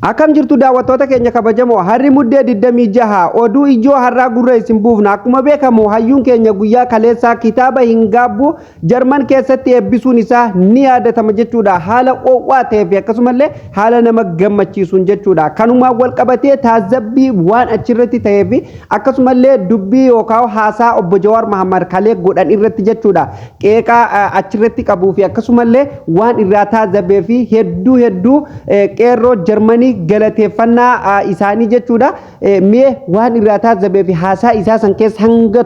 Akkam jirtu daawwattoota keenya kabajamoo? Harri Muddee 26, oduu ijoo har'aa gurra isin buufna. Akkuma beekamu, hayyuun keenya guyyaa kaleessaa kitaaba Hin Gaabbu Jarman keessatti eebbisuun isaa ni yaadatama jechuudha. Haala oowwaa ta'ee fi akkasumallee haala nama gammachiisuun jechuudha. Kanumaan wal qabatee taazabbii waan achirratti ta'ee fi akkasumallee dubbii yookaan haasaa obbo Jawaar Mahammad kalee godhan irratti jechuudha. Qeeqaa achirratti qabuu fi akkasumallee waan irraa taazabee fi hedduu hedduu qeerroo Jarmanii galateeffannaa isaanii jechuudha. Mee waan irraa taazabee fi haasaa isaa san keessa hanga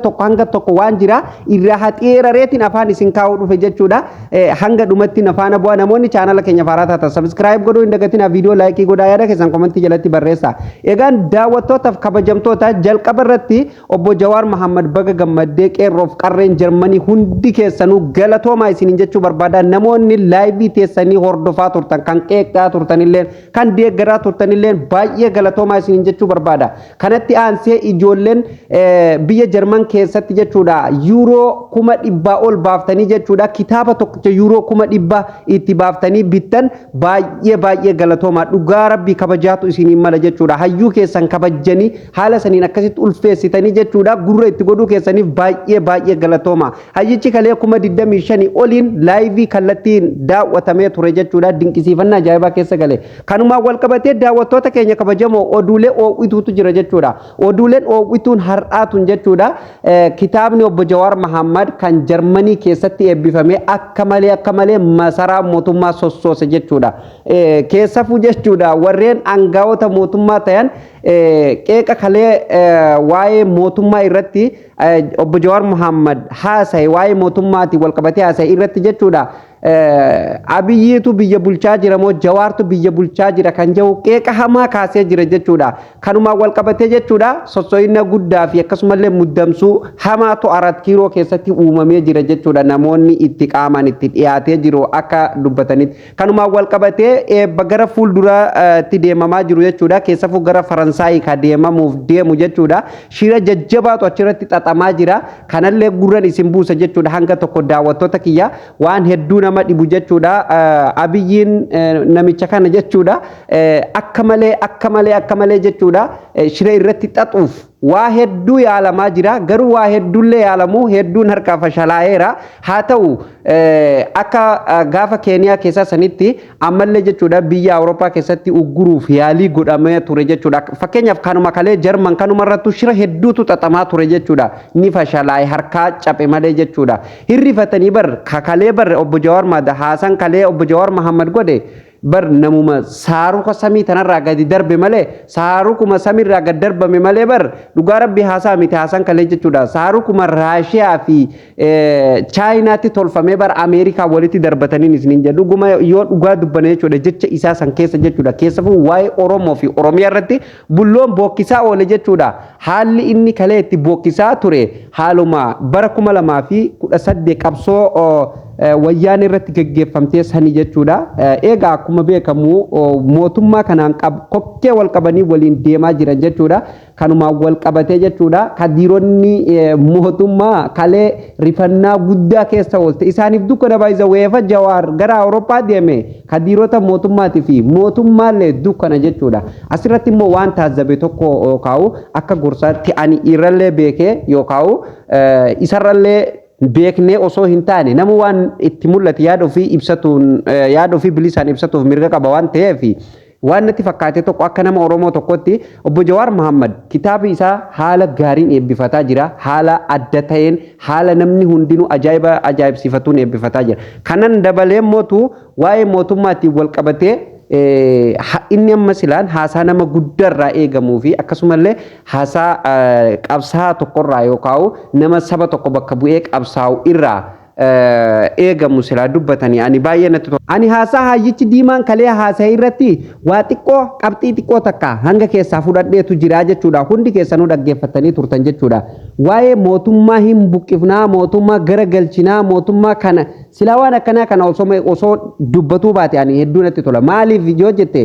tokko waan jira irraa haxeerareetiin afaan isin kaa'uu dhufe jechuudha. Hanga dhumatti nafaana bu'aa. Namoonni chaanala keenya faaraa taatan subscribe godhuu hin dagatinaa, viidiyoo like godhaa, yaada keessan comment jalatti barreessa. Egaan daawwattootaaf kabajamtoota, jalqaba irratti obbo Jawaar Mahammad baga gammaddee. Qeerroof qarreen Jarmanii hundi keessanuu galatoomaa isiniin jechuu barbaada. Namoonni live teessanii hordofaa turtan, kan qeeqxaa turtanillee, kan deeggaraa turtanillee, baay'ee galatoomaa isiniin jechuu barbaada. Kanatti aansee ijoolleen biyya Jarman keessatti jechuudha, yuuroo 100,000 ol baaftanii jechuudha, kitaaba tokkicha yuuroo 100,000 itti baaftanii bittan, baay'ee baay'ee galatoomaa. Dhugaa rabbii kabajaatu isiniin mala jechuudha. Hayyuu keessan kabajjanii haala saniin akkasitti ulfeessitanii jechuudha, gurra itti godhuu keessaniif baay'ee baay'ee galatooma. Hayyichi kalee 25,000 oliin live kallattiin daawwatamee ture jechuudha. Dinqisiifannaa ajaa'ibaa keessa gale. Kanumaan wal qabatee, daawwattoota keenya kabajamoo, oduulee oowwituutu jira jechuudha. Oduuleen oowwituun har'aatun jechuudha. Kitaabni obbo Jawaar Mahammad kan Jarmanii keessatti eebbifame akka malee akka malee masaraa mootummaa sossoose jechuudha. Keessafuu jechuudha, warreen aangawoota mootummaa ta'an qeeqa kalee waa'ee mootummaa irratti obbo Jawaar Muhammad haasa'e, waa'ee mootummaatiin wal qabatee haasa'e irratti jechuudha. Abiyyiitu biyya bulchaa jira moo Jawaartu biyya bulchaa jira kan jedhu qeeqa hamaa kaasee jira jechuudha. Kanumaan wal qabatee jechuudha, sosso'ina guddaa fi akkasumallee muddamsuu hamaatu Arat Kiiroo keessatti uumamee jira jechuudha. Namoonni itti qaamaan itti dhiyaatee jiru akka dubbatanitti. Kanumaan wal qabatee eebba gara fuulduraatti deemamaa jiru jechuudha. Keessafuu gara Faransaayii ka deemamuuf deemu jechuudha. Shira jajjabaatu achirratti xaxamaa jira. Kanallee gurran isin buusa jechuudha hanga tokko, daawwattoota kiyya. Waan hedduu nama dhibu jechuudha. Abiyyiin namicha kana jechuudha. Akka malee akka malee akka malee jechuudha. Shira irratti xaxuuf waa hedduu yaalamaa jira. Garuu waa hedduullee yaalamu hedduun harkaa fashalaa'eera. Haa ta'u, akka gaafa Keeniyaa keessaa sanitti ammallee jechuudha, biyya Awurooppaa keessatti ugguruuf yaalii godhamee ture jechuudha. Fakkeenyaaf kanuma kalee Jarman kanuma irrattu shira hedduutu xaxamaa ture jechuudha. Ni fashalaa'e, harkaa caphe malee jechuudha. Hirrifatanii bar kakalee bar obbo Jawaar Maada haasan kalee obbo Jawaar Mahammad godhe bar namuma saaruka samii tanarraa gadi darbe malee, saarukuma samiirraa gad darbame malee bar dhugaa rabbi haasaa miti haasan kalee jechuudha. Saarukuma Raashiyaa fi Chaayinaatti tolfamee bar Ameerikaa walitti darbataniin isiniin jedhu. Dhuguma yoo dhugaa dubbane jechuudha, jecha isaa san keessa jechuudha, keessafuu waa'ee Oromoo fi Oromiyaa irratti bulloon bookkisaa oole jechuudha. Haalli inni kalee itti bookkisaa ture haaluma bara 2018 qabsoo wayyaan irratti geggeeffamtee sani jechuudha. Egaa akkuma beekamu mootummaa kanaan kokkee wal qabanii waliin deemaa jiran jechuudha. Kanumaan wal qabatee jechuudha. Kadiironni mootummaa kalee rifannaa guddaa keessa oolte. Isaaniif dukkana baay'isa weefa Jawaar gara Awurooppaa deeme kadiirota mootummaatii fi mootummaallee dukkana jechuudha. Asirratti immoo waan taazzabe tokko kaa'u akka gorsaatti, ani irrallee beekee yookaan isarrallee beeknee osoo hin taane, nama waan itti mul'ate yaada ofii ibsatuun, yaada ofii bilisaan ibsatuuf mirga qaba waan ta'eef, waan natti fakkaate tokko, akka nama Oromoo tokkotti, obbo Jawaar Mohammad kitaaba isaa haala gaariin eebbifataa jira. Haala adda ta'een, haala namni hundinuu ajaa'iba ajaa'ibsiifatuun eebbifataa jira. Kanan dabalee mootu waa'ee mootummaatiin wal qabatee, inni amma silaan haasaa nama guddaarraa eegamuu fi akkasumallee haasaa qabsaa'aa tokkorraa yookaan nama saba tokko bakka bu'ee qabsaa'u irraa eegamu silaa dubbatanii ani baay'ee natti tola. Ani haasaa hayyichi diimaan kalee haasa'e irratti waa xiqqoo, qabxii xiqqoo takka hanga keessaa fudhadheetu jira jechuudha. Hundi keessanuu dhaggeeffatanii turtan jechuudha. Waa'ee mootummaa hin buqqifnaa, mootummaa gara galchinaa, mootummaa kana silaa waan akkanaa kana osoo dubbatuu baate ani hedduu natti tola. Maaliif yoo jette,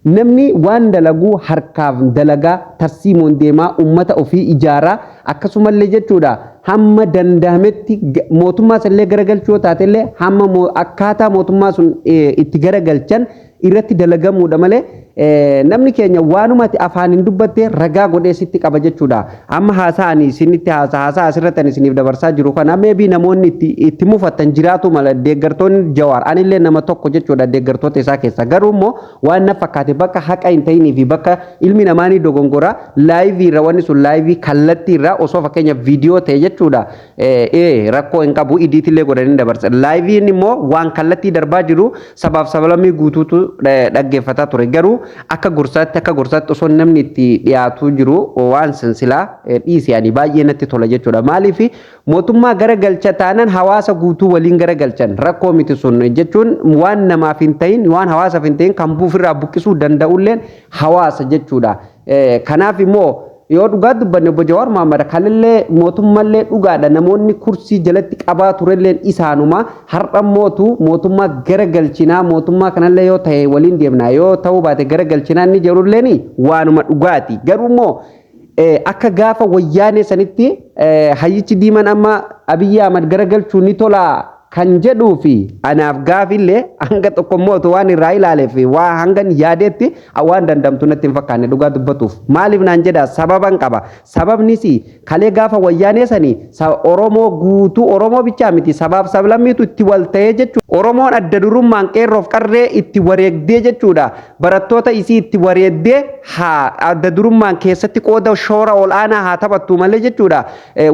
namni waan dalaguu harkaaf dalagaa, tarsiimoon deemaa, uummata ofii ijaaraa, akkasumallee jechuudha, hamma danda'ametti mootummaa sanillee garagalchuu yoo taatellee, hamma akkaataa mootummaa sun itti garagalchan irratti dalagamuudha malee. Namni keenya waanumatti afaan hin dubbatte ragaa godhee sitti qaba jechuudha. Amma haasaa ani isinitti haasaa asirratti ani isiniif dabarsaa jiru kana maybe namoonni itti mufattan jiraatu mala. Deeggartoonni Jawaar, anillee nama tokko jechuudha deeggartoota isaa keessa. Garuu immoo waan na fakkaate bakka haqa hin ta'inii fi bakka ilmi namaa ni dogongora, live irra, wanni sun live kallattii irra osoo fakkeenya viidiyoo ta'e jechuudha. Rakkoo hin qabu, edit illee godhanii dabarsa. Liveiin immoo waan kallattii darbaa jiru sabaaf sablammii guutuutu dhaggeeffataa ture. Garuu akka gorsaatti osoo namni itti dhiyaatu jiru waan silsilaa dhiise ani baay'ee natti tola jechuudha. Maaliif mootummaa gara galcha taanaan hawaasa guutuu waliin gara galchan rakkoo miti. Sun jechuun waan namaaf hin ta'in, waan hawaasaaf hin ta'in kan buufirraa buqqisuu danda'ulleen hawaasa jechuudha. Kanaaf immoo yoo dhugaa dubbanne, obbo Jawaar Mohaammed kanillee mootummallee dhugaadha, namoonni kursii jalatti qabaa turelleen isaanuma. Har'a mootu mootummaa gara galchinaa, mootummaa kanallee yoo ta'e waliin deemna, yoo ta'uu baate gara galchinaa inni jedhulleen waanuma dhugaati. Garuu immoo akka gaafa Wayyaanee sanitti hayyichi diimaan amma Abiyyi Ahmad gara galchuu ni tola kan jedhuu fi anaaf gaafillee hanga tokko mootu waan irraa ilaaleef waa hangan yaadeetti waan dandamtu natti hin fakkaanne dhugaa dubbatuuf. Maaliif naan jedha, sababan qaba. Sababnis kalee gaafa Wayyaanee sanii Oromoo guutuu, Oromoo bichaa miti, sabaaf sablammiitu itti wal ta'ee jechuudha. Oromoon adda durummaan qeerroof qarree itti wareegdee jechuudha. Barattoota isii itti wareegdee haa adda durummaan keessatti qooda shoora ol'aanaa haa taphattu malee jechuudha.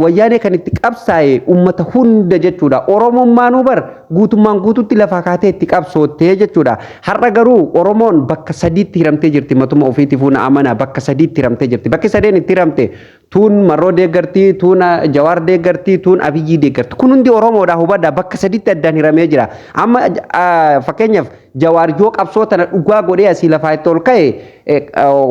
Wayyaanee kan itti qabsaa'e uummata hunda jechuudha. Oromummaanuu bar guutummaan guututti lafaa kaatee itti qabsoottee jechuudha. Har'a garuu Oromoon bakka sadiitti hiramtee jirti. Matuma ofiitiifuu na amana, bakka sadiitti hiramtee jirti. Bakki sadeen itti hiramte, tuun Marroo deeggartii, tuun Jawaar deeggartii, tuun Abiyyii deeggarti. Kun hundi Oromoodha, hubadhaa, bakka sadiitti addaan hiramee jira. Amma fakkeenyaaf Jawaar yoo qabsoo tana dhugaa godhee asii lafaa itti ol ka'e,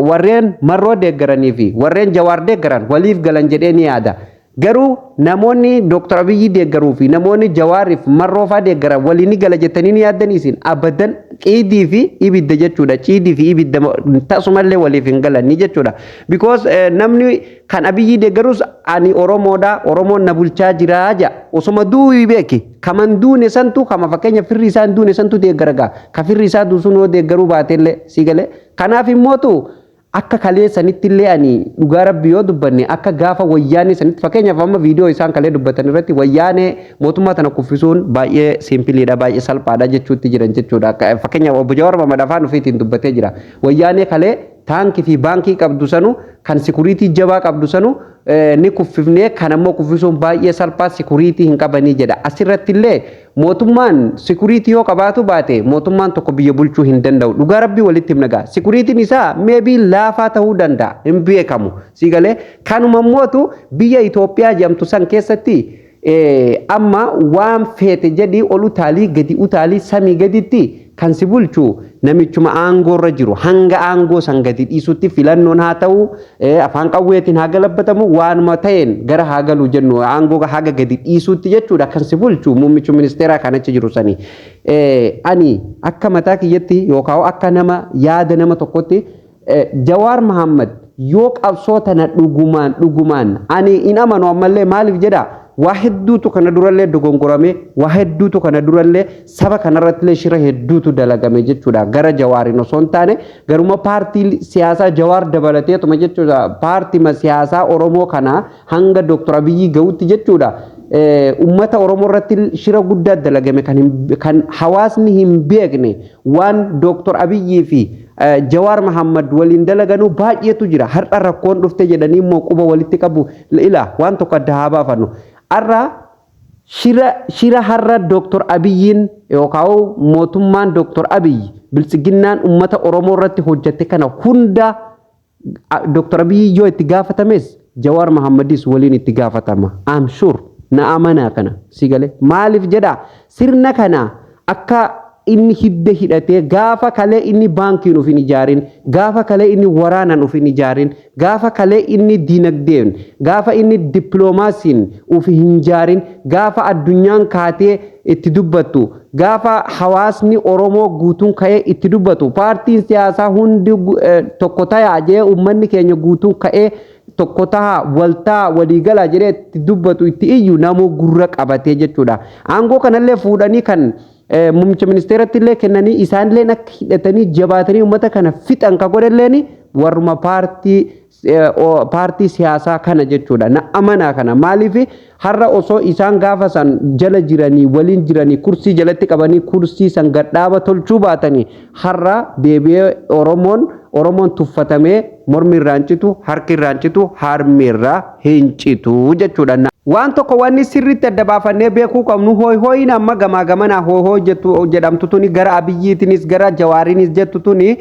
warreen Marroo deeggaranii fi warreen Jawaar deeggaran waliif galan jedhee ni yaada. Garuu namoonni Dr. Abiyyi deeggaruu fi namoonni Jawaariif Marroo fa'aa deeggaran waliin ni gala jettanii ni yaaddan isin? Abadan, ciidii fi ibidda jechuudha. Ciidii fi ibidda tasumallee waliif hin galanii jechuudha. Because namni kan Abiyyi deeggarus ani Oromoodha, Oromoon na bulchaa jira jedha. Osoma du'uu beeki. Kaman duune santu, kama fakkeenya firri isaa hin duune santu deeggara gaa. Ka firri isaa duusun yoo deeggaruu baatellee si galee. Kanaaf immootu akka kalee sanitti illee ani dhugaa rabbi yoo dubbanne, akka gaafa Wayyaanee sanitti, fakkeenyaaf amma viidiyoo isaan kalee dubbatan irratti Wayyaanee mootummaa tana kuffisuun baay'ee simpleiidha, baay'ee salphaadha jechuutti jiran jechuudha. Fakkeenyaaf obbo Jawaar Mohaammed afaan ofiitiin dubbatee jira. Wayyaanee kalee taankii fi baankii qabdu sanu, kan security jabaa qabdu sanu ni kuffifnee, kan ammoo kuffisuun baay'ee salphaa, security hin qabanii jedha. Asirratti illee mootummaan security yoo qabaatu baate mootummaan tokko biyya bulchuu hin danda'u. Dhugaa rabbii walitti himna gaa. Securityn isaa maybe laafaa ta'uu danda'a. Hin beekamu. Si galee, kanuma mootu biyya Itoophiyaa jedhamtu san keessatti amma waan feete jedhii, ol utaalii gadi utaalii, samii gaditti kan si bulchu namichuma aangoorra jiru hanga aangoo san gadi dhiisutti, filannoon haa ta'u, afaan qawweetiin haa galabbatamu, waanuma ta'een gara haa galu jennu, aangoo haga gadi dhiisutti jechuudha kan si bulchu muummicha ministeeraa kan achi jiru sani. Ani akka mataa kiyyatti yookaan akka nama yaada nama tokkotti, Jawaar Mahammad yoo qabsoo tana dhugumaan dhugumaan, ani hin amanu ammallee, maaliif jedha, waa hedduutu kana durallee dogongorame, waa hedduutu kana durallee saba kanarrattillee shira hedduutu dalagame jechuudha. Gara Jawaariin osoo hin taane garuma paartii siyaasaa Jawaar dabalateetuma jechuudha, paartima siyaasaa Oromoo kana hanga Dooktor Abiyyi ga'utti jechuudha. Ummata Oromoo irratti shira guddaa dalagame kan hawaasni hin beekne, waan Dooktor Abiyyii fi Jawaar Mahammad waliin dalaganuu baay'eetu jira. Har'a rakkoon dhufte jedhanii immoo quba walitti qabu. Ila waan tokko adda haa baafannu. Har'a shira har'a Dooktor Abiyyiin yookaan mootummaan Dooktor Abiyyi biltsiginnaan ummata Oromoo irratti hojjette kana hunda Dooktor Abiyyi yoo itti gaafatames Jawaar Mahammadis waliin itti gaafatama. I'm sure, na amanaa kana si galee. Maaliif jedha, sirna kana akka inni hidda hidhatee gaafa kalee inni baankiin of hin ijaarin, gaafa kalee inni waraanaan of hin ijaarin, gaafa kalee inni diinagdeen, gaafa inni dippiloomaasiin of hin ijaarin, gaafa addunyaan kaatee itti dubbattu, gaafa hawaasni Oromoo guutuun ka'ee itti dubbatu, paartiin siyaasaa hundi tokko tayaa jee, uummanni keenya guutuun ka'ee tokko tahaa, waltaa, waliigalaa jedhee itti dubbatu, itti iyyu, namuu gurra qabatee jechuudha. Aangoo kanallee fuudhanii kan Muummicha ministeeratti illee kennanii isaanillee akka hidhatanii jabaatanii uummata kana fixan ka godhelleen warruma paartii siyaasaa kana jechuudha. Na amanaa kana. Maaliif har'a osoo isaan gaafa san jala jiranii, waliin jiranii, kursii jalatti qabanii, kursii san gadhaaba tolchuu baatanii, har'a deebi'ee Oromoon tuffatamee mormi irraa hin citu, harki irraa hin citu, harmi irraa hin citu jechuudha. Waan tokko wanni sirriitti adda baafannee beekuu qabnu, hooy hooyin amma gamaa gamanaa hooy hooy jettu jedhamtu tuni, gara Abiyyiitiinis gara Jawaariinis jettu tuni,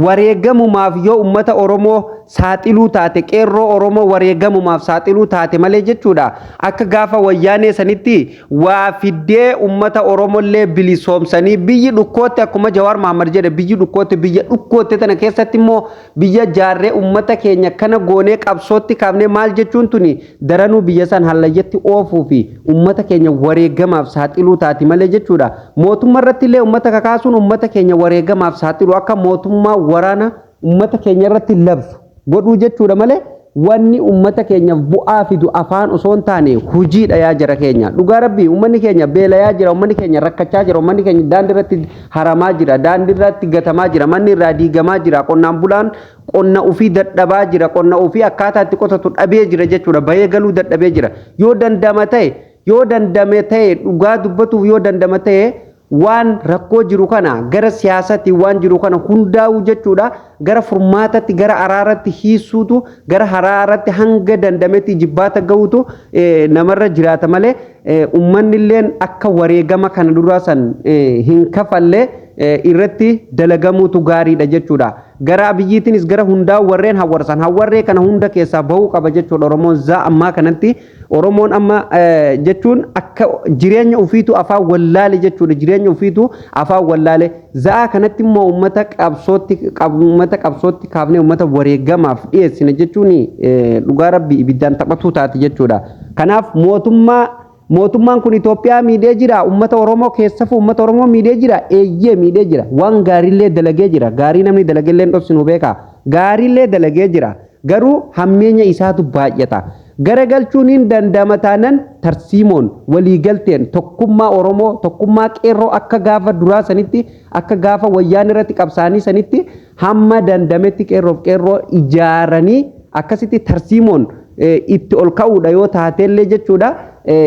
wareegamumaaf yoo ummata Oromoo saaxiluu taate, qeerroo Oromoo wareegamumaaf saaxiluu taate malee jechuudha. Akka gaafa Wayyaanee sanitti waa fiddee ummata Oromollee bilisoomsanii biyyi dhukkootti, akkuma Jawaar Mahammad jedhe, biyyi dhukkootti, biyya dhukkootte tana keessatti immoo biyya jaarree ummata keenya kana goonee qabsootti kaafnee maal jechuun tuni daranuu biyya san hallayyatti oofuu fi ummata keenya wareegamaaf saaxiluu taati malee jechuudha. Mootummaa irratti illee ummata kakaasuun ummata keenya wareegamaaf saaxilu, akka mootummaa waraana ummata keenya irratti labsu godhuu jechuudha malee, wanni ummata keenyaaf bu'aa fidu afaan osoo hin taane hojiidha yaa jara keenya. Dhugaa rabbii, ummanni keenya beelayaa jira, ummanni keenya rakkachaa jira, ummanni keenya daandii irratti haramaa jira, daandii irratti gatamaa jira, manni irraa diigamaa jira, qonnaan bulaan qonna ofii dadhabaa jira, qonna ofii akkaataa itti qotatu dhabee jira jechuudha, bahee galuu dadhabee jira. Yoo dandama ta'e, yoo dandame ta'e, dhugaa dubbatuuf yoo dandama ta'e, waan rakkoo jiru kana gara siyaasatti waan jiru kana hundaa'u jechuudha, gara furmaatatti, gara araaratti hiisuutu, gara araaratti hanga dandametti jibbaata gahuutu namarra jiraata malee, ummanni illeen akka wareegama kana duraa san hin kafalle irratti dalagamuutu gaariidha jechuudha. Gara Abiyyiitiinis gara hundaa'u warreen hawwarsan hawwarree kana hunda keessaa bahuu qaba jechuudha Oromoon zaa ammaa kanatti. Oromoon amma jechuun akka jireenya ofiitu afaan wallaale jechuudha. Jireenya ofiitu afaan wallaale. Za'aa kanatti immoo uummata qabsootti kaafnee uummata wareegamaaf dhiyeessina jechuun dhugaa rabbi ibiddaan taphatuu taati jechuudha. Kanaaf mootummaan kun Itoophiyaa miidhee jira. Uummata Oromoo keessafuu uummata Oromoo miidhee jira. Eeyyee, miidhee jira. Waan gaariillee dalagee jira. Gaarii namni dalageellee hin dhofsinu beekaa. Gaariillee dalagee jira. Garuu hammeenya isaatu baay'ata. Garagalchuun hin danda'ama taanan tarsiimoon, waliigalteen, tokkummaa Oromoo, tokkummaa qeerroo akka gaafa duraa sanitti, akka gaafa Wayyaan irratti qabsaanii sanitti, hamma dandametti qeerroof qeerroo ijaaranii akkasitti tarsiimoon itti ol ka'uudha yoo taatellee jechuudha.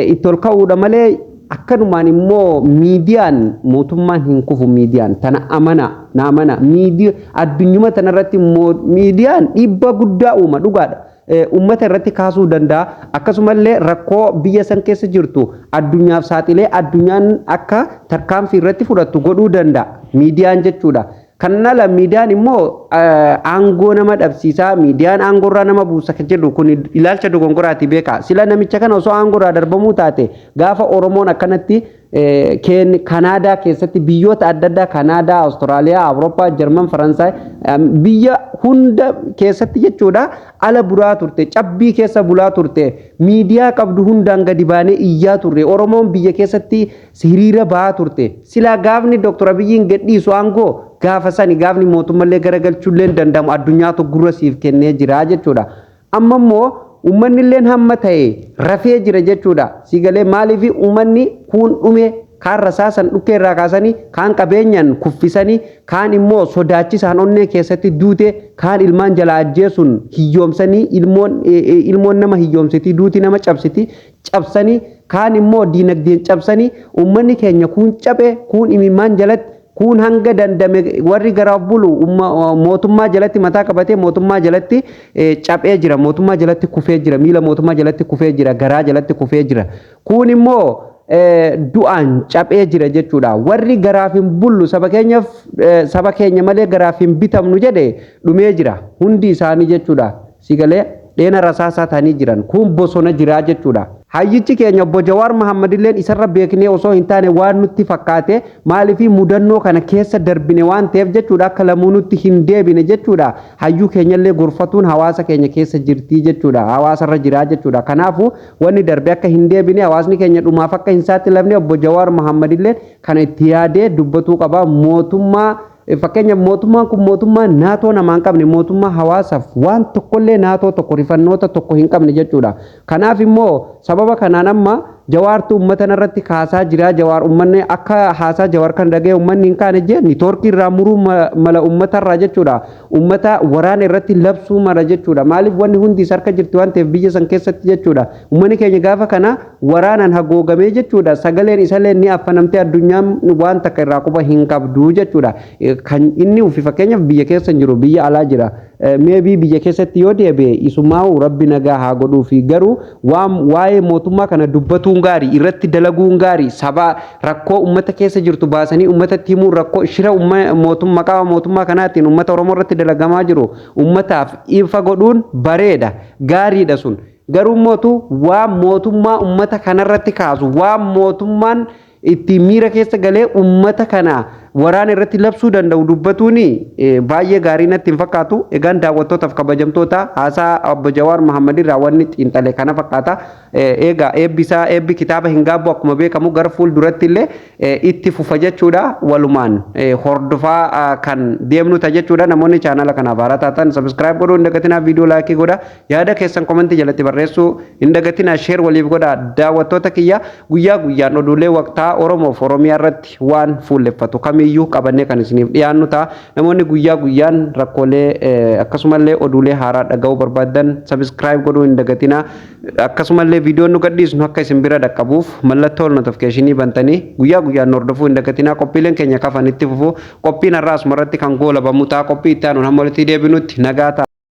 Itti ol ka'uudha malee akkanumaan immoo miidiyaan mootummaan hin kufu. Miidiyaan tana amana, na amana, miidiyaa addunyuma tanarratti miidiyaan dhiibbaa guddaa uuma, dhugaadha. Ummata irratti kaasuu danda'a. Akkasumallee rakkoo biyya san keessa jirtu addunyaaf saaxilee addunyaan akka tarkaanfii irratti fudhattu godhuu danda'a miidiyaan jechuudha. Kan ala miidiyaan immoo aangoo nama dhabsiisaa, miidiyaan aangoorraa nama buusa kan jedhu kun ilaalcha dogongoraati beeka. Sila namicha kana osoo aangoorraa darbamuu taate, gaafa Oromoon akkanatti Kanaadaa keessatti, biyyoota adda addaa, Kanaadaa, Awustiraaliyaa, Awurooppaa, Jarman, Faransaay, biyya hunda keessatti jechuudha, ala bulaa turte, cabbii keessa bulaa turte, miidiyaa qabdu hundaan gadi baanee iyyaa turre, Oromoon biyya keessatti hiriira ba'aa turte. Silaa gaafni Dr. Abiyyiin gadhiisu aangoo gaafa sani gaafni mootummallee garagalchuullee hin danda'amu, addunyaatu gurra siif kennee jira jechuudha. Amma immoo uummanni illeen hamma ta'e rafee jira jechuudha. Si galee? Maaliif uummanni kun dhume, kaan rasaasan dhukkee irraa kaasanii, kaan qabeenyaan kuffisanii, kaan immoo sodaachisaan onnee keessatti duute, kaan ilmaan jalaa ajjeesuun hiyyoomsanii, ilmoon nama hiyyoomsiti, duuti nama cabsiti, cabsanii, kaan immoo diinagdeen cabsanii, uummanni keenya kun cabe, kun imimmaan jalatti, kun hanga dandame warri garaaf bulu mootummaa jalatti mataa qabatee mootummaa jalatti caphee jira, mootummaa jalatti kufee jira, miila mootummaa jalatti kufee jira, garaa jalatti kufee jira, kun immoo du'aan caphee jira jechuudha. Warri garaaf hin bullu, saba keenyaaf, saba keenya malee garaaf hin bitamnu jedhe dhumee jira hundi isaanii jechuudha. Si galee? Dheena rasaasaa ta'anii jiran, kun bosona jiraa jechuudha. Hayyichi keenya obbo Jawaar Mahammad illeen isarra beeknee osoo hin taane waan nutti fakkaate, maaliif mudannoo kana keessa darbine waan ta'eef jechuudha, akka lamuu nutti hin deebine jechuudha. Hayyuu keenyallee gorfatuun hawaasa keenya keessa jirtii jechuudha. Hawaasarra jiraa jechuudha. Kanaafuu wanni darbe akka hin deebine, hawaasni keenya dhumaaf akka hin saaxilamne, obbo Jawaar Mahammad illee kana itti yaadee dubbatuu qaba. Mootummaa, fakkeenyaaf, mootummaan kun mootummaa naatoo namaa hin qabne, mootummaa hawaasaaf waan tokkollee naatoo tokko rifannoota tokko hin qabne jechuudha. Kanaaf immoo sababa kanaan amma Jawaartu uummata irratti kaasaa jira. Jawaar uummanni akka haasaa Jawaar kan dhaga'e uummanni hin kaane jee networkii irraa muruu mala uummatarraa jechuudha. Uummata waraana irratti labsuu mala jechuudha. Maaliif, wanni hundi isa harka jirti waan ta'eef biyya san keessatti jechuudha. Uummanni keenya gaafa kana waraanaan haguugamee jechuudha. Sagaleen isallee ni affanamtee, addunyaan waan takka irraa quba hin qabdu jechuudha. Kan inni ufi fakkeenyaaf biyya keessa hin jiru, biyya alaa jira. Maybe biyya keessatti yoo deebi'e isumaa Rabbi nagaa haa godhuufi, garuu waan waa'ee mootummaa kana dubbatuun gaarii, irratti dalaguun gaarii, saba rakkoo uummata keessa jirtu baasanii uummatatti himuun, rakkoo shira mootummaa maqaa mootummaa kanaatiin uummata Oromoo irratti dalagamaa jiru uummataaf ifa godhuun bareeda, gaariidha sun. Garuu mootu waan mootummaa uummata kanarratti kaasu, waan mootummaan itti miira keessa galee uummata kana waraana irratti labsuu danda'u dubbatuun baay'ee gaarii natti hin fakkaatu. Egaan daawwattootaaf kabajamtoota, haasaa obbo Jawaar Mohammad irraa wanni xiinxale kana fakkaata. Egaa eebbi isaa, eebbi kitaaba Hin Gaabbu, akkuma beekamu gara fuulduratti illee itti fufa jechuudha. Walumaan hordofaa kan deemnu ta'a jechuudha. Namoonni chaanala kanaaf haaraa taatan subscribe godhuu hin dagatinaa, viidiyoo like godha. Yaada keessan commentii jalatti barreessuu hin dagatinaa, share waliif godha. Daawwattoota kiyya, guyyaa guyyaan oduulee waqtaa Oromoof Oromiyaa irratti waan fuulleffatu kamiyyuu qabannee kan isiniif dhiyaannu ta'a. Namoonni guyyaa guyyaan rakkoolee akkasumallee oduulee haaraa dhaga'uu barbaadan subscribe godhuu hin dagatinaa. Akkasumallee viidiyoon nu gadhiisnu akka isin bira dhaqqabuuf mallattoo notificationii bantanii guyyaa guyyaan nu hordofuu hin dagatinaa. Qophiileen keenya kafan itti fufu. Qophiin har'aa asumarratti kan goolabamu ta'a. Qophii itti aanuun hamma walitti deebinutti nagaa ta'a.